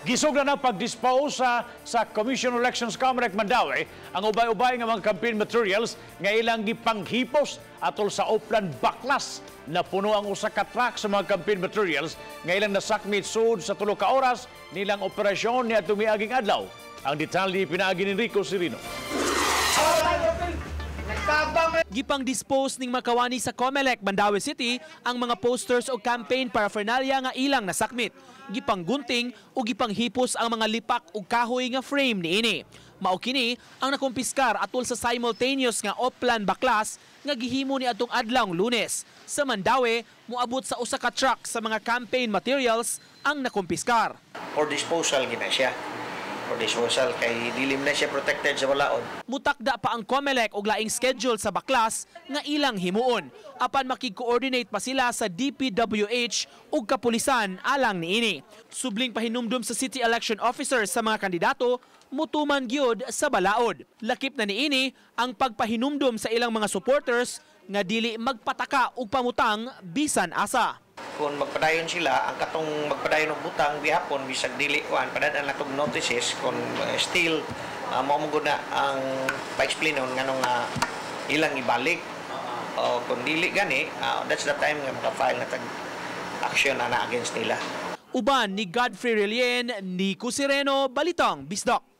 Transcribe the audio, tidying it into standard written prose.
Gisugdan na pag-dispose sa Commission on Elections, COMELEC Mandaue, ang ubay-ubay nga mga campaign materials nga ilang gipanghipos atol sa Oplan Baklas. Napuno ang usa ka truck sa mga campaign materials nga ilang nasakmit sud sa 3 ka oras nilang operasyon ni atong miaging adlaw. Ang detalye pinaagi ni Rico Sirino. Gipang-dispose ning makawani sa COMELEC Mandaue City ang mga posters o campaign paraphernalia nga ilang nasakmit. Gipanggunting o gipanghipos ang mga lipak ug kahoy nga frame niini. Mao kini ang nakumpiskar atol sa simultaneous nga Oplan Baklas nga gihimo ni atong adlawng Lunes. Sa Mandaue, moabot sa usa ka truck sa mga campaign materials ang nakumpiskar. For disposal gina siya. For disposal kay dili na siya protected sa balaod. Mutakda pa ang COMELEC og laing schedule sa baklas nga ilang himuon. Apan makig-coordinate pa sila sa DPWH ug kapulisan alang niini. Subling pahinumdum sa City Election Officer sa mga kandidato, mutuman gyud sa balaod. Lakip na niini ang pagpahinumdum sa ilang mga supporters nga dili magpataka og pamutang bisan asa. Kung magpadayon sila, ang katong magpadayon og butang gihapon bisag dili kuan, padad-an natong notices kung still mao mo gud na ang pa-explain nganong ilang ibalik. O kung dili gani, that's the time nga maka-file na tag action ana against nila. Uban ni Godfrey Relien, Nico Sireno, Balitang Bisdak.